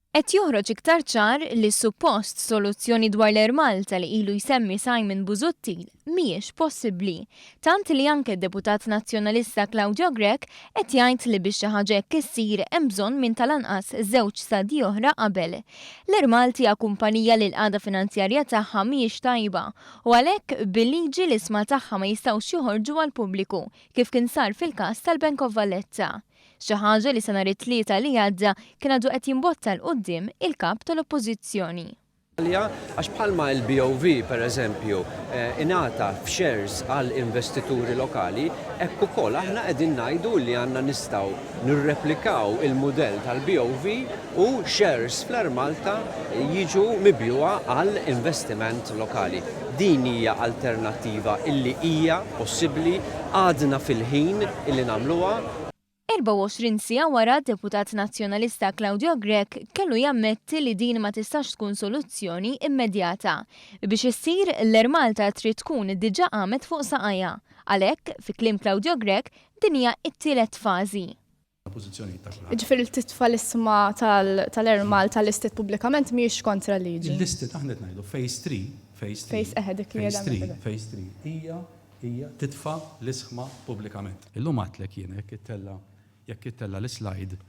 Qed joħroġ iktar ċar li s-suppost soluzzjoni dwar l-Air Malta li ilu jsemmi Simon Busuttil mhijiex possibbli. Tant li anke d-Deputat Nazzjonalista Claudio Grech qed jgħid li biex xi ħaġa hekk issir hemm bżonn minn tal-anqas żewġ stadji oħra qabel. L-Air Malta hija kumpanija li l-qagħda finanzjarja tagħha mhijiex tajba u għalhekk bil-liġi l-isma tagħha ma jistgħux joħorġu għall-pubbliku kif kien sar fil-każ tal-Bank of Valletta. Xi ħaġa li sa nhar it-Tlieta li għadda kien għadu qed jimbotta 'l quddiem il-Kap tal-Oppożizzjoni. Għax bħalma l-BOV, per eżempju, ingħata f'shares għal investituri lokali, hekk ukoll aħna qegħdin ngħidu li għandna nistgħu nirreplikaw il-mudell tal-BOV u shares fl-Air Malta jiġu mibjugħa għal investiment lokali. Din hija alternattiva illi hija possibbli, għadna fil-ħin illi nagħmluha. 24 siegħa wara, d-Deputat Nazzjonalista Claudio Grech kellu jammetti li din ma tistax tkun soluzzjoni immedjata. Biex issir, l-Air Malta trid tkun diġà qamet fuq saqajha. Għalhekk, fi kliem Claudio Grech, din hija t-tielet fażi. Jiġifieri li titfa' l-isma tal-Air Malta listed pubblikament mhijiex kontra l-liġi. Il-listed aħna qed ngħidu phase 3, phase 3. Phase eħe dik li qiegħda Phase 3, phase 3 hija hija titfa' l-isħma pubblikament. Illum għedtlek jiena jekk ittella' jekk ittella' l-islide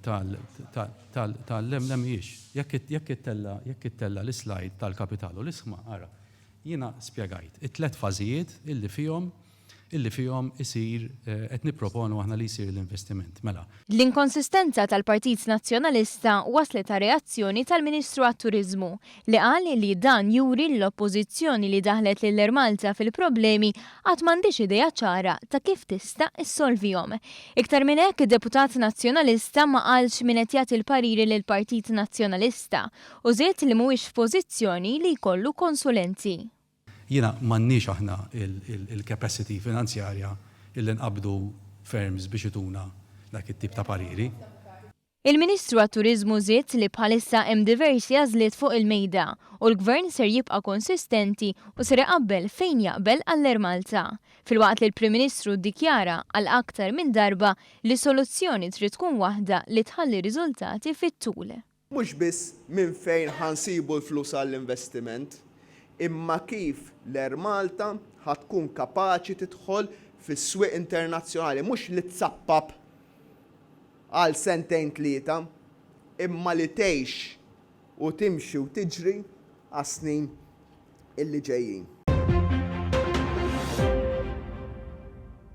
tal tal tal le le mhijiex. Jekk jekk ittella' jekk ittella' l-islide tal-kapital u l-isħma ara jiena spjegajt it-tliet fażijiet illi fihom illi fihom isir, qed nipproponu aħna li jsir l-investiment. Mela. L-inkonsistenza tal-Partit Nazzjonalista wasslet għar-reazzjoni tal-Ministru għat-Turiżmu, li qal li dan juri li l-Oppożizzjoni li daħlet lil Air Malta fil-problemi għad m'għandhiex idea ċara ta' kif tista' ssolvihom. Iktar minn hekk, id-deputat Nazzjonalista ma qalx min qed jagħti l-pariri lill-Partit Nazzjonalista u żied li mhuwiex f'pożizzjoni li jkollu konsulenti. Jiena m'għandniex aħna il-capacity finanzjarja illi nqabbdu firms biex ituna dak it-tip ta' pariri. Il-Ministru għat-Turiżmu żied li bħalissa hemm diversi għażliet fuq il-mejda u l-Gvern ser jibqa' konsistenti u ser iqabbel fejn jaqbel għall-Air Malta, filwaqt li l-Prim Ministru ddikjara għal aktar minn darba li s-soluzzjoni trid tkun waħda li tħalli riżultati fit-tul. Mhux biss minn fejn ħa nsibu l-flus għall-investiment, imma kif l-Air Malta ħa tkun kapaċi tidħol fis-swieq internazzjonali, mhux li tsappap għal sentejn tlieta, imma li tgħix u timxi u tiġri għas-snin illi ġejjin.